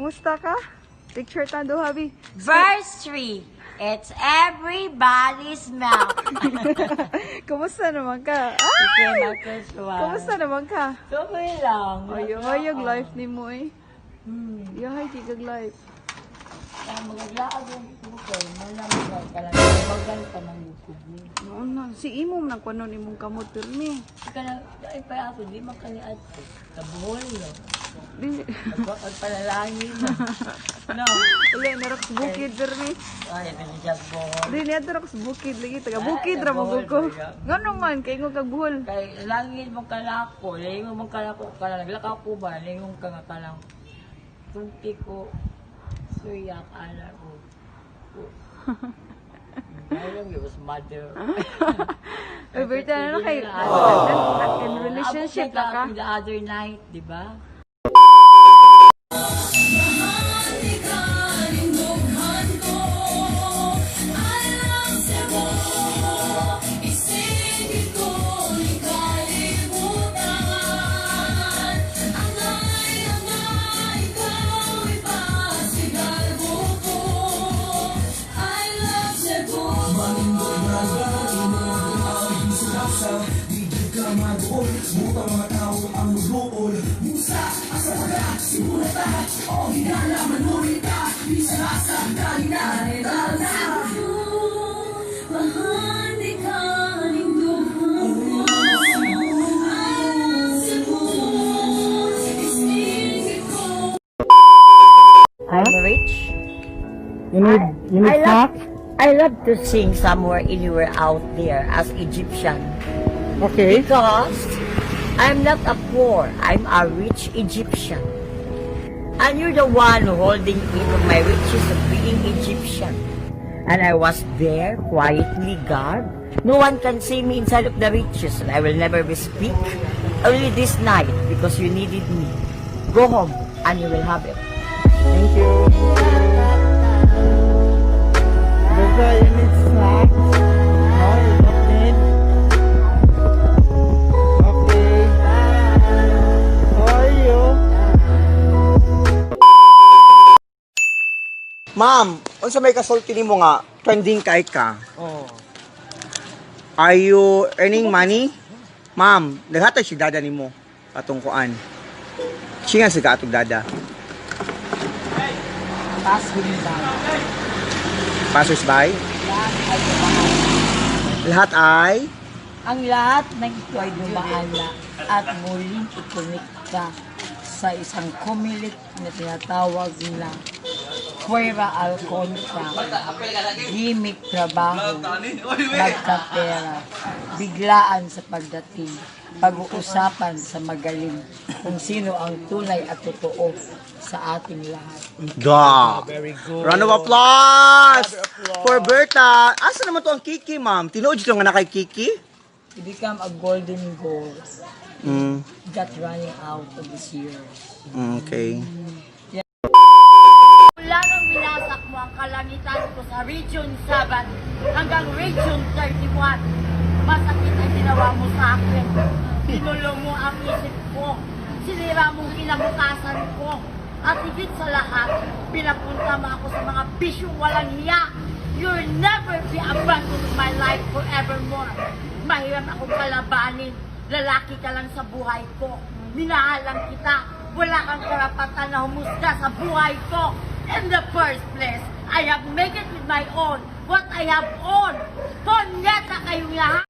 Kumusta ka? Picture ta duha, bi. Verse 3. It's everybody's mouth. Kumusta naman ka? Okay, Ay! Kumusta naman ka? Okay lang. Ay, yung life ni mo eh. Yahay, kikag life. Kaya magaglaag yung ko, malamig ka lang. Bagal pa man yung kubo. Noon na, si imo man ang kunon imong kamot pirmi. Ika lang, ay pa ako, di man kani ato. Sa Bohol, no? Di, Pagpalalangin, no? No. wala na sa bukid pirmi. Ay, ito siya sa Bohol. Di niya sa bukid lagi taga bukid ra mo ko. Ngano man kay ingon kag Bohol. Kay langit mong kalako, lingon mong kalako, kalang naglakaw ko ba, lingon ka nga kalang. Tungti ko, suyak, ala ko. Ayaw, it was mother. Uy, Berta, ano kay in relationship na ka? The other night, di ba? I'm rich. You need I love, snacks? I love to sing somewhere, anywhere out there as Egyptian. Okay. Because I'm not a poor, I'm a rich Egyptian. And you're the one holding it of my riches of being Egyptian. And I was there, quietly guard. No one can see me inside of the riches, and I will never be speak. Only this night, because you needed me. Go home, and you will have it. Thank you. Berta, you need snacks? No, you don't need? Okay. How are you? Ma'am, unsa may kasulti nimo nga trending kay ka? Oh. Are you earning money? Ma'am, naghatag si dada nimo atong kuan. Singa sa atong dada. Pass me by. Passers by. Lahat ay dumaan. Lahat ay Ang lahat ng ito ay dumaan na at muling ikonekta sa isang kumilik na tinatawag na Fuera al Contra, gimmick trabaho, magkapera, biglaan sa pagdating, pag-uusapan sa magaling kung sino ang tunay at totoo sa ating lahat. Da. Very good. Round of applause for Berta. Asa naman to ang Kiki, ma'am? Tinuod jud nga na kay Kiki? To become a golden goal that running out of these years. Okay. Mula nang winasak mo ang kalangitan ko sa Region 7 hanggang Region 31, masakit ang ginawa mo sa akin. Ginulo mo ang isip ko. Sinira mong kinabukasan ko. At higit sa lahat, pinapunta mo ako sa mga bisyong walang hiya. You'll never be abandoned in my life forevermore. Mahirap akong kalabanin. Lalaki ka lang sa buhay ko. Minahalang kita. Wala kang karapatan na humusga sa buhay ko. In the first place, I have made it with my own. What I have owned. Punyeta kayong lahat!